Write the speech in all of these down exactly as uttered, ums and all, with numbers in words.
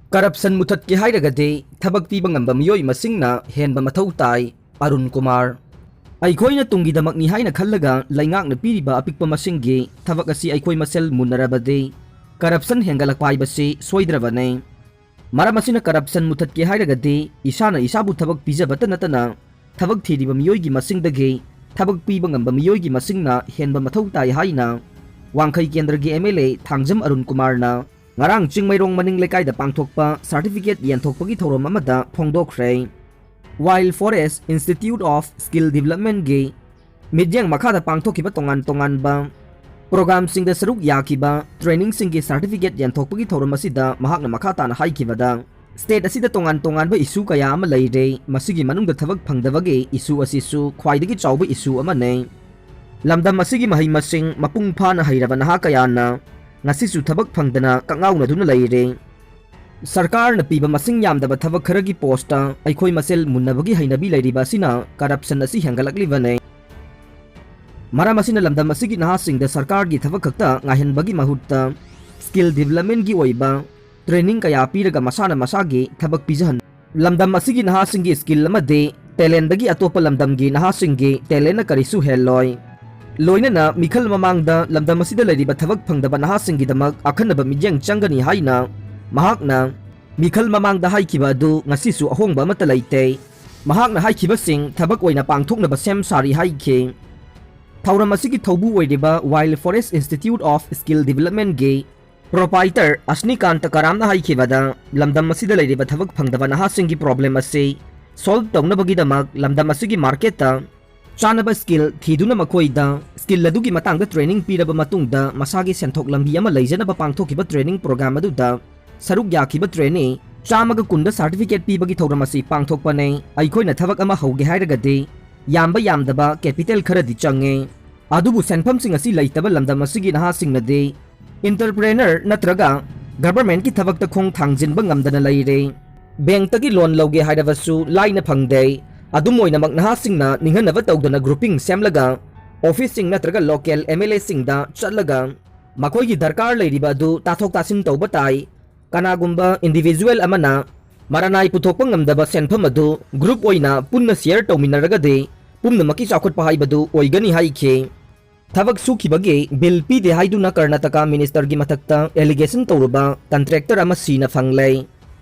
Corruption ꯃꯨꯊꯠꯀꯦ ꯍꯥꯏꯔꯒꯗꯤ ꯊꯕꯛ ꯄꯤꯕ ꯉꯝꯕ ꯃꯤꯑꯣꯏ ꯃꯁꯤꯡꯅ ꯍꯦꯟꯕ ꯃꯊꯧ ꯇꯥꯏ, ꯑꯔꯨꯟ ꯀꯨꯃꯥꯔ꯫ ꯑꯩꯈꯣꯏꯅ ꯇꯨꯡꯒꯤꯗꯃꯛꯅꯤ ꯍꯥꯏꯅ ꯈꯜꯂꯒ ꯂꯩꯉꯥꯛꯅ ꯄꯤꯔꯤꯕ ꯑꯄꯤꯛꯄ ꯃꯁꯤꯡꯒꯤ ꯊꯕꯛ ꯑꯁꯤ ꯑꯩꯈꯣꯏ ꯃꯁꯦꯜ ꯃꯨꯟꯅꯔꯕꯗꯤ ꯀꯔꯞꯁꯟ ꯍꯦꯟꯒꯠꯂꯛꯄ ꯍꯥꯏꯕꯁꯤ ꯁꯣꯏꯗ꯭ꯔꯕꯅꯤ꯫ ꯃꯔꯝ ꯑꯁꯤꯅ ꯀꯔꯞꯁꯟ ꯃꯨꯊꯠꯀꯦ ꯍꯥꯏꯔꯒꯗꯤ ꯏꯁꯥꯅ ꯏꯁꯥꯕꯨ ꯊꯕꯛ ꯄꯤꯖꯕꯇ ꯅꯠꯇꯅ ꯊꯕꯛ ꯊꯤꯔꯤꯕ ꯃꯤꯑꯣꯏꯒꯤ ꯃꯁꯤꯡꯗꯒꯤ ꯊꯕꯛ ꯄꯤꯕ ꯉꯝꯕ ꯃꯤꯑꯣꯏꯒꯤ ꯃꯁꯤꯡꯅ ꯍꯦꯟꯕ ꯃꯊꯧ ꯇꯥꯏ ꯍꯥꯏꯅ ꯋꯥꯡꯈꯩ ꯀꯦꯟꯗ꯭ꯔꯒꯤ M L A Thangjam Arun ꯀꯨꯃꯥꯔꯅ ꯉꯔꯥꯡ ꯆꯤꯡꯃꯩꯔꯣꯡ ꯃꯅꯤꯡ ꯂꯩꯀꯥꯏꯗ ꯄꯥꯡꯊꯣꯛꯄ ꯁꯥꯔꯇꯤꯐꯤꯀꯦꯠ ꯌꯦꯟꯊꯣꯛꯄꯒꯤ ꯊꯧꯔꯝ ꯑꯃꯗ ꯐꯣꯡꯗꯣꯛꯈ꯭ꯔꯦ꯫ Wild Forest Institute of Skill Developmentꯒꯤ ꯃꯤꯠꯌꯦꯡ ꯃꯈꯥꯗ ꯄꯥꯡꯊꯣꯛꯈꯤꯕ ꯇꯣꯉꯥꯟ ꯇꯣꯉꯥꯟꯕ ꯄ꯭ꯔꯣꯒ꯭ꯔꯥꯝꯁꯤꯡꯗ ꯁꯔꯨꯛ ꯌꯥꯈꯤꯕ ꯇ꯭ꯔꯦꯅꯤꯡꯁꯤꯡꯒꯤ ꯁꯥꯔꯇꯤꯐꯤꯀꯦꯠ ꯌꯦꯟꯊꯣꯛꯄꯒꯤ ꯊꯧꯔꯝ ꯑꯁꯤꯗ ꯃꯍꯥꯛꯅ ꯃꯈꯥ ꯇꯥꯅ ꯍꯥꯏꯈꯤꯕꯗ, ꯁ꯭ꯇꯦꯠ ꯑꯁꯤꯗ ꯇꯣꯉꯥꯟ ꯇꯣꯉꯥꯟꯕ ꯏꯁꯨ ꯀꯌꯥ ꯑꯃ ꯂꯩꯔꯦ꯫ ꯃꯁꯤꯒꯤ ꯃꯅꯨꯡꯗ ꯊꯕꯛ ꯐꯪꯗꯕꯒꯤ ꯏꯁꯨ ꯑꯁꯤꯁꯨ ꯈ꯭ꯋꯥꯏꯗꯒꯤ ꯆꯥꯎꯕ ꯏꯁꯨ ꯑꯃꯅꯤ꯫ ꯂꯝꯗꯝ ꯑꯁꯤꯒꯤ ꯃꯍꯩ ꯃꯁꯤꯡ ꯃꯄꯨꯡ ꯐꯥꯅ ꯍꯩꯔꯕ ꯅꯍꯥ ꯀꯌꯥꯅ ꯉꯁꯤꯁꯨ ꯊꯕꯛ ꯐꯪꯗꯅ ꯀꯛꯉꯥꯎꯅꯗꯨꯅ ꯂꯩꯔꯦ꯫ ꯁꯔꯀꯥꯔꯅ ꯄꯤꯕ ꯃꯁꯤꯡ ꯌꯥꯝꯗꯕ ꯊꯕꯛ ꯈꯔꯒꯤ ꯄꯣꯁꯇ ꯑꯩꯈꯣꯏ ꯃꯁꯦꯜ ꯃꯨꯟꯅꯕꯒꯤ ꯍꯩꯅꯕꯤ ꯂꯩꯔꯤꯕ ꯑꯁꯤꯅ ꯀꯔꯞꯁꯟ ꯑꯁꯤ ꯍꯦꯟꯒꯠꯂꯛꯂꯤꯕꯅꯤ꯫ ꯃꯔꯝ ꯑꯁꯤꯅ ꯂꯝꯗꯝ ꯑꯁꯤꯒꯤ ꯅꯍꯥꯁꯤꯡꯗ ꯁꯔꯀꯥꯔꯒꯤ ꯊꯕꯛ ꯈꯛꯇ ꯉꯥꯏꯍꯟꯕꯒꯤ ꯃꯍꯨꯠꯇ ꯁ꯭ꯀꯤꯜ ꯗꯤꯕꯂꯞꯃꯦꯟꯒꯤ ꯑꯣꯏꯕ ꯇ꯭ꯔꯦꯅꯤꯡ ꯀꯌꯥ ꯄꯤꯔꯒ ꯃꯁꯥꯅ ꯃꯁꯥꯒꯤ ꯊꯕꯛ ꯄꯤꯖꯍꯟ-, ꯂꯝꯗꯝ ꯑꯁꯤꯒꯤ ꯅꯍꯥꯁꯤꯡꯒꯤ ꯁ꯭ꯀꯤꯜ ꯑꯃꯗꯤ ꯇꯦꯂꯦꯟꯗꯒꯤ ꯑꯇꯣꯞꯄ ꯂꯝꯗꯝꯒꯤ ꯅꯍꯥꯁꯤꯡꯒꯤ ꯇꯦꯂꯦꯟꯅ ꯀꯔꯤꯁꯨ ꯍꯦꯜꯂꯣꯏ꯫ ꯂꯣꯏꯅꯅ ꯃꯤꯈꯜ ꯃꯃꯥꯡꯗ ꯂꯝꯗꯝ ꯑꯁꯤꯗ ꯂꯩꯔꯤꯕ ꯊꯕꯛ ꯐꯪꯗꯕ ꯅꯍꯥꯁꯤꯡꯒꯤꯗꯃꯛ ꯑꯈꯟꯅꯕ ꯃꯤꯠꯌꯦꯡ ꯆꯪꯒꯅꯤ ꯍꯥꯏꯅ ꯃꯍꯥꯛꯅ ꯃꯤꯈꯜ ꯃꯃꯥꯡꯗ ꯍꯥꯏꯈꯤꯕ ꯑꯗꯨ ꯉꯁꯤꯁꯨ ꯑꯍꯣꯡꯕ ꯑꯃꯠꯇ ꯂꯩꯇꯦ꯫ ꯃꯍꯥꯛꯅ ꯍꯥꯏꯈꯤꯕꯁꯤꯡ ꯊꯕꯛ ꯑꯣꯏꯅ ꯄꯥꯡꯊꯣꯛꯅꯕ ꯁꯦꯝ ꯁꯥꯔꯤ ꯍꯥꯏꯈꯤ꯫ ꯊꯧꯔꯝ ꯑꯁꯤꯒꯤ ꯊꯧꯕꯨ ꯑꯣꯏꯔꯤꯕ Wild Forest Institute of Skill Developmentꯒꯤ proprietor ꯑꯁꯅꯤꯀꯥꯟꯇ ꯀꯔꯥꯝꯅ ꯍꯥꯏꯈꯤꯕꯗ, ꯂꯝꯗꯝ ꯑꯁꯤꯗ ꯂꯩꯔꯤꯕ ꯊꯕꯛ ꯐꯪꯗꯕ ꯅꯍꯥꯁꯤꯡꯒꯤ ꯄ꯭ꯔꯣꯕ꯭ꯂꯦꯝ ꯑꯁꯤ ꯁꯣꯜꯕ ꯇꯧꯅꯕꯒꯤꯗꯃꯛ ꯂꯝꯗꯝ ꯑꯁꯤꯒꯤ ꯃꯥꯔꯀꯦꯠꯇ ꯆꯥꯅꯕ ꯁ꯭ꯀꯤꯜ ꯊꯤꯗꯨꯅ ꯃꯈꯣꯏꯗ ꯁ꯭ꯀꯤꯜ ꯑꯗꯨꯒꯤ ꯃꯇꯥꯡꯗ ꯇ꯭ꯔꯦꯅꯤꯡ ꯄꯤꯔꯕ ꯃꯇꯨꯡꯗ ꯃꯁꯥꯒꯤ ꯁꯦꯟꯊꯣꯛ ꯂꯝꯕꯤ ꯑꯃ ꯂꯩꯖꯅꯕ ꯄꯥꯡꯊꯣꯛꯈꯤꯕ ꯇ꯭ꯔꯦꯅꯤꯡ ꯄ꯭ꯔꯣꯒ꯭ꯔꯥꯝ ꯑꯗꯨꯗ ꯁꯔꯨꯛ ꯌꯥꯈꯤꯕ ꯇ꯭ꯔꯦꯅꯤ ꯆꯥꯝꯃꯒ ꯀꯨꯟꯗ ꯁꯥꯔꯇꯤꯐꯤꯀꯦꯠ ꯄꯤꯕꯒꯤ ꯊꯧꯔꯝ ꯑꯁꯤ ꯄꯥꯡꯊꯣꯛꯄꯅꯤ꯫ ꯑꯩꯈꯣꯏꯅ ꯊꯕꯛ ꯑꯃ ꯍꯧꯒꯦ ꯍꯥꯏꯔꯒꯗꯤ ꯌꯥꯝꯕ ꯌꯥꯝꯗꯕ ꯀꯦꯄꯤꯇꯦꯜ ꯈꯔꯗꯤ ꯆꯪꯉꯦ꯫ ꯑꯗꯨꯕꯨ ꯁꯦꯟꯐꯝꯁꯤꯡ ꯑꯁꯤ ꯂꯩꯇꯕ ꯂꯝꯗꯝ ꯑꯁꯤꯒꯤ ꯅꯍꯥꯁꯤꯡꯅꯗꯤ ꯏꯟꯇꯔꯄ꯭ꯔꯦꯅꯔ ꯅꯠꯇ꯭ꯔꯒ ꯒꯚꯔꯟꯃꯦꯟꯠꯀꯤ ꯊꯕꯛꯇ ꯈꯣꯡ ꯊꯥꯡꯖꯤꯟꯕ ꯉꯝꯗꯅ ꯂꯩꯔꯦ꯫ ꯕꯦꯡꯛꯇꯒꯤ ꯂꯣꯟ ꯂꯧꯒꯦ ꯍꯥꯏꯔꯕꯁꯨ ꯂꯥꯏꯅ ꯐꯪꯗꯦ꯫ ꯑꯗꯨꯝ ꯑꯣꯏꯅꯃꯛ ꯅꯍꯥꯁꯤꯡꯅ ꯅꯤꯡꯍꯟꯅꯕ ꯇꯧꯗꯅ ꯒ꯭ꯔꯨꯄꯤꯡ ꯁꯦꯝꯂꯒ ꯑꯣꯐꯤꯁꯁꯤꯡ ꯅꯠꯇ꯭ꯔꯒ ꯂꯣꯀꯦꯜ ꯑꯦꯝ ꯑꯦꯜ ꯑꯦꯁꯤꯡꯗ ꯆꯠꯂꯒ ꯃꯈꯣꯏꯒꯤ ꯗꯔꯀꯥꯔ ꯂꯩꯔꯤꯕ ꯑꯗꯨ ꯇꯥꯊꯣꯛ ꯇꯥꯁꯤꯟ ꯇꯧꯕ ꯇꯥꯏ꯫ ꯀꯅꯥꯒꯨꯝꯕ individual ꯑꯃꯅ ꯃꯔꯥꯅꯥꯏ ꯄꯨꯊꯣꯛꯄ ꯉꯝꯗꯕ ꯁꯦꯟꯐꯝ ꯑꯗꯨ group ꯑꯣꯏꯅ ꯄꯨꯟꯅ share ꯇꯧꯃꯤꯟꯅꯔꯒꯗꯤ ꯄꯨꯝꯅꯃꯛꯀꯤ ꯆꯥꯎꯈꯠꯄ ꯍꯥꯏꯕꯗꯨ ꯑꯣꯏꯒꯅꯤ ꯍꯥꯏꯈꯤ꯫ ꯊꯕꯛ ꯁꯨꯈꯤꯕꯒꯤ bill ꯄꯤꯗꯦ ꯍꯥꯏꯗꯨꯅ ꯀꯔꯅꯥꯇꯀꯥ ministerꯒꯤ ꯃꯊꯛꯇ allegation ꯇꯧꯔꯨꯕ contractor ꯑꯃ ꯁꯤꯅ ꯐꯪꯂꯦ꯫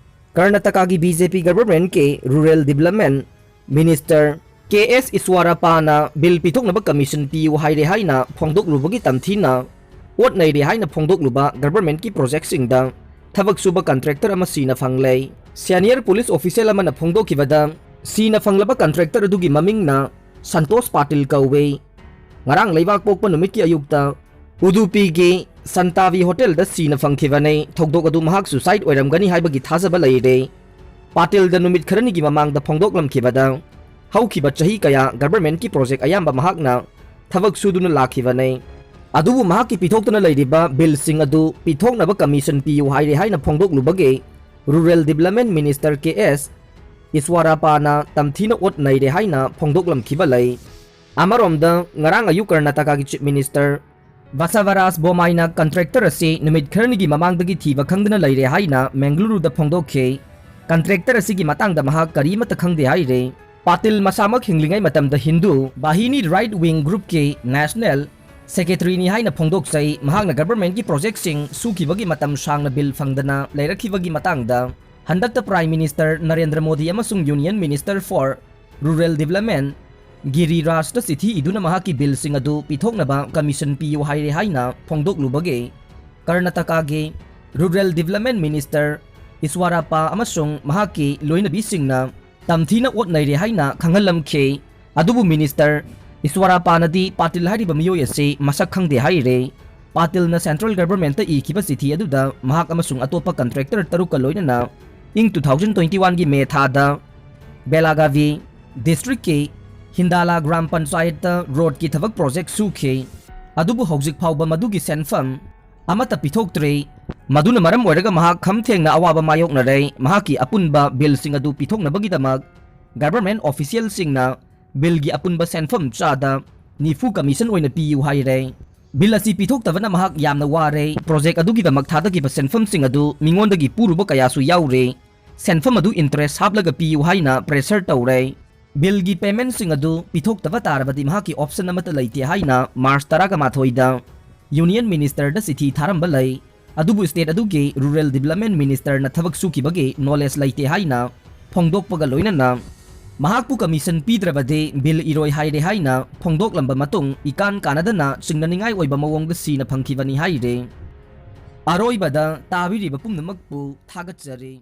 ꯀꯔꯅꯥꯇꯀꯥꯒꯤ BJP governmentꯀꯤ rural development minister K S ꯏꯁ꯭ꯋꯥꯔꯥꯄꯥꯅ bill ꯄꯤꯊꯣꯛꯅꯕ commission ꯄꯤꯌꯨ ꯍꯥꯏꯔꯦ ꯍꯥꯏꯅ ꯐꯣꯡꯗꯣꯛꯂꯨꯕꯒꯤ ꯇꯝꯊꯤꯅ ꯑꯣꯠ ꯅꯩꯔꯦ ꯍꯥꯏꯅ ꯐꯣꯡꯗꯣꯛꯂꯨꯕ governmentꯀꯤ projectꯁꯤꯡꯗ ꯊꯕꯛ ꯁꯨꯕ contractor ꯑꯃ ꯁꯤꯅ ꯐꯪꯂꯦ꯫ Senior police official ꯑꯃꯅ ꯐꯣꯡꯗꯣꯛꯈꯤꯕꯗ, ꯁꯤꯅ ꯐꯪꯂꯕ contractor ꯑꯗꯨꯒꯤ ꯃꯃꯤꯡꯅ ꯁꯟꯇꯣꯁ ꯄꯥꯇꯤꯜ ꯀꯧꯋꯦ꯫ ꯉꯔꯥꯡ ꯂꯩꯕꯥꯛ ꯄꯣꯛꯄ ꯅꯨꯃꯤꯠꯀꯤ ꯑꯌꯨꯛꯇ ꯎꯗꯨꯄꯤꯒꯤ ꯁꯟꯇꯥꯚꯤ ꯍꯣꯇꯦꯜꯗ ꯁꯤꯅ ꯐꯪꯈꯤꯕꯅꯤ꯫ ꯊꯧꯗꯣꯛ ꯑꯗꯨ ꯃꯍꯥꯛ suicide ꯑꯣꯏꯔꯝꯒꯅꯤ ꯍꯥꯏꯕꯒꯤ ꯊꯥꯖꯕ ꯂꯩꯔꯦ꯫ ꯄꯥꯇꯤꯜꯗ ꯅꯨꯃꯤꯠ ꯈꯔꯅꯤꯒꯤ ꯃꯃꯥꯡꯗ ꯐꯣꯡꯗꯣꯛꯂꯝꯈꯤꯕꯗ, ꯍꯧꯈꯤꯕ ꯆꯍꯤ ꯀꯌꯥ governmentꯀꯤ project ꯑꯌꯥꯝꯕ ꯃꯍꯥꯛꯅ ꯊꯕꯛ ꯁꯨꯗꯨꯅ ꯂꯥꯛꯈꯤꯕꯅꯤ꯫ ꯑꯗꯨꯕꯨ ꯃꯍꯥꯛꯀꯤ ꯄꯤꯊꯣꯛꯇꯨꯅ ꯂꯩꯔꯤꯕ billꯁꯤꯡ ꯑꯗꯨ ꯄꯤꯊꯣꯛꯅꯕ commission ꯄꯤꯌꯨ ꯍꯥꯏꯔꯦ ꯍꯥꯏꯅ ꯐꯣꯡꯗꯣꯛꯂꯨꯕꯒꯤ rural development minister K S ꯏꯁ꯭ꯋꯥꯔꯥꯄꯥꯅ ꯇꯝꯊꯤꯅ ꯑꯣꯠ ꯅꯩꯔꯦ ꯍꯥꯏꯅ ꯐꯣꯡꯗꯣꯛꯂꯝꯈꯤꯕ ꯂꯩ꯫ ꯑꯃꯔꯣꯝꯗ, ꯉꯔꯥꯡ ꯑꯌꯨꯛ ꯀꯔꯅꯥꯇꯀꯥꯒꯤ chief minister ꯕꯁꯥꯚꯥꯔꯥꯖ ꯕꯣꯃꯥꯏꯅ contractor ꯑꯁꯤ ꯅꯨꯃꯤꯠ ꯈꯔꯅꯤꯒꯤ ꯃꯃꯥꯡꯗꯒꯤ ꯊꯤꯕ ꯈꯪꯗꯅ ꯂꯩꯔꯦ ꯍꯥꯏꯅ ꯃꯦꯡꯒꯂꯨꯔꯨꯗ ꯐꯣꯡꯗꯣꯛꯈꯤ꯫ Contractor ꯑꯁꯤꯒꯤ ꯃꯇꯥꯡꯗ ꯃꯍꯥꯛ ꯀꯔꯤꯃꯠꯇ ꯈꯪꯗꯦ ꯍꯥꯏꯔꯦ꯫ ꯄꯥꯇꯤꯜ ꯃꯁꯥꯃꯛ ꯍꯤꯡꯂꯤꯉꯩ ꯃꯇꯝꯗ ꯍꯤꯟꯗꯨ ꯕꯥꯍꯤꯅꯤ right wing groupꯀꯤ national secretaryꯅꯤ ꯍꯥꯏꯅ ꯐꯣꯡꯗꯣꯛꯆꯩ꯫ ꯃꯍꯥꯛꯅ governmentꯀꯤ projectꯁꯤꯡ ꯁꯨꯈꯤꯕꯒꯤ ꯃꯇꯝ ꯁꯥꯡꯅ bill ꯐꯪꯗꯅ ꯂꯩꯔꯛꯈꯤꯕꯒꯤ ꯃꯇꯥꯡꯗ ꯍꯟꯗꯛꯇ Prime Minister ꯅꯔꯦꯟꯗ꯭ꯔ ꯃꯣꯗꯤ ꯑꯃꯁꯨꯡ Union Minister for Rural Development ꯒꯤꯔꯤꯔꯥꯖꯇ ꯆꯤꯊꯤ ꯏꯗꯨꯅ ꯃꯍꯥꯛꯀꯤ billꯁꯤꯡ ꯑꯗꯨ ꯄꯤꯊꯣꯛꯅꯕ commission ꯄꯤꯌꯨ ꯍꯥꯏꯔꯦ ꯍꯥꯏꯅ ꯐꯣꯡꯗꯣꯛꯂꯨꯕꯒꯤ ꯀꯔꯅꯥꯇꯀꯥꯒꯤ rural development minister ꯏꯁ꯭ꯋꯥꯔꯥꯄꯥ ꯑꯃꯁꯨꯡ ꯃꯍꯥꯛꯀꯤ ꯂꯣꯏꯅꯕꯤꯁꯤꯡꯅ ꯇꯝꯊꯤꯅ ꯑꯣꯠ ꯅꯩꯔꯦ ꯍꯥꯏꯅ ꯈꯪꯍꯜꯂꯝꯈꯤ꯫ ꯑꯗꯨꯕꯨ minister ꯏꯁ꯭ꯋꯥꯔꯥꯄꯥꯅꯗꯤ ꯄꯥꯇꯤꯜ ꯍꯥꯏꯔꯤꯕ ꯃꯤꯑꯣꯏ ꯑꯁꯤ ꯃꯁꯛ ꯈꯪꯗꯦ ꯍꯥꯏꯔꯦ꯫ ꯄꯥꯇꯤꯜꯅ central governmentꯇ ꯏꯈꯤꯕ ꯆꯤꯊꯤ ꯑꯗꯨꯗ ꯃꯍꯥꯛ ꯑꯃꯁꯨꯡ ꯑꯇꯣꯞꯄ contractor ꯇꯔꯨꯛꯀ ꯂꯣꯏꯅꯅ ꯏꯪ two thousand twenty oneꯒꯤ May ꯊꯥꯗ ꯕꯦꯂꯥꯒꯥꯚꯤ districtꯀꯤ ꯍꯤꯟꯗꯥꯂꯥ ꯒ꯭ꯔꯥꯝ ꯄꯟꯆꯥꯌꯠꯇ roadꯀꯤ ꯊꯕꯛ project ꯁꯨꯈꯤ꯫ ꯑꯗꯨꯕꯨ ꯍꯧꯖꯤꯛ ꯐꯥꯎꯕ ꯃꯗꯨꯒꯤ ꯁꯦꯟꯐꯝ ꯑꯃꯠꯇ ꯄꯤꯊꯣꯛꯇ꯭ꯔꯤ꯫ ꯃꯗꯨꯅ ꯃꯔꯝ ꯑꯣꯏꯔꯒ ꯃꯍꯥꯛ ꯈꯝ ꯊꯦꯡꯅ ꯑꯋꯥꯕ ꯃꯥꯌꯣꯛꯅꯔꯦ꯫ ꯃꯍꯥꯛꯀꯤ ꯑꯄꯨꯟꯕ billꯁꯤꯡ ꯑꯗꯨ ꯄꯤꯊꯣꯛꯅꯕꯒꯤꯗꯃꯛ government officialꯁꯤꯡꯅ billꯒꯤ ꯑꯄꯨꯟꯕ ꯁꯦꯟꯐꯝ ꯆꯥꯗ ꯅꯤꯐꯨ commission ꯑꯣꯏꯅ ꯄꯤꯌꯨ ꯍꯥꯏꯔꯦ꯫ ꯕꯤꯜ ꯑꯁꯤ ꯄꯤꯊꯣꯛꯇꯕꯅ ꯃꯍꯥꯛ ꯌꯥꯝꯅ ꯋꯥꯔꯦ꯫ ꯄ꯭ꯔꯣꯖꯦꯛ ꯑꯗꯨꯒꯤꯗꯃꯛ ꯊꯥꯗꯈꯤꯕ ꯁꯦꯟꯐꯝꯁꯤꯡ ꯑꯗꯨ ꯃꯤꯉꯣꯟꯗꯒꯤ ꯄꯨꯔꯨꯕ ꯀꯌꯥꯁꯨ ꯌꯥꯎꯔꯦ꯫ ꯁꯦꯟꯐꯝ ꯑꯗꯨ ꯏꯟꯇꯔꯦꯁ ꯍꯥꯞꯂꯒ ꯄꯤꯌꯨ ꯍꯥꯏꯅ ꯄ꯭ꯔꯦꯁꯔ ꯇꯧꯔꯦ꯫ ꯕꯤꯜꯒꯤ ꯄꯦꯃꯦꯟꯠꯁꯤꯡ ꯑꯗꯨ ꯄꯤꯊꯣꯛꯇꯕ ꯇꯥꯔꯕꯗꯤ ꯃꯍꯥꯛꯀꯤ ꯑꯣꯞꯁꯟ ꯑꯃꯠꯇ ꯂꯩꯇꯦ ꯍꯥꯏꯅ ꯃꯥꯔꯆ ꯇꯔꯥꯒ ꯃꯥꯊꯣꯏꯗ ꯌꯨꯅꯤꯌꯟ ꯃꯤꯅꯤꯁꯇꯔꯗ ꯆꯤꯊꯤ ꯊꯥꯔꯝꯕ ꯂꯩ꯫ ꯑꯗꯨꯕꯨ ꯁ꯭ꯇꯦꯠ ꯑꯗꯨꯒꯤ ꯔꯨꯔꯦꯜ ꯗꯤꯕꯂꯞꯃꯦꯟꯠ ꯃꯤꯅꯤꯁꯇꯔꯅ ꯊꯕꯛ ꯁꯨꯈꯤꯕꯒꯤ ꯅꯣꯂꯦꯖ ꯂꯩꯇꯦ ꯍꯥꯏꯅ ꯐꯣꯡꯗꯣꯛꯄꯒ ꯂꯣꯏꯅꯅ ꯃꯍꯥꯛꯄꯨ ꯀꯃꯤꯁꯟ ꯄꯤꯗ꯭ꯔꯕꯗꯤ ꯕꯤꯜ ꯏꯔꯣꯏ ꯍꯥꯏꯔꯦ ꯍꯥꯏꯅ ꯐꯣꯡꯗꯣꯛꯂꯝꯕ ꯃꯇꯨꯡ ꯏꯀꯥꯟ ꯀꯥꯟꯅꯗꯅ ꯆꯤꯡꯅꯅꯤꯡꯉꯥꯏ ꯑꯣꯏꯕ ꯃꯑꯣꯡꯗ ꯁꯤꯅ ꯐꯪꯈꯤꯕꯅꯤ ꯍꯥꯏꯔꯦ꯫ ꯑꯔꯣꯏꯕꯗ ꯇꯥꯕꯤꯔꯤꯕ ꯄꯨꯝꯅꯃꯛꯄꯨ ꯊꯥꯒꯠꯆꯔꯤ꯫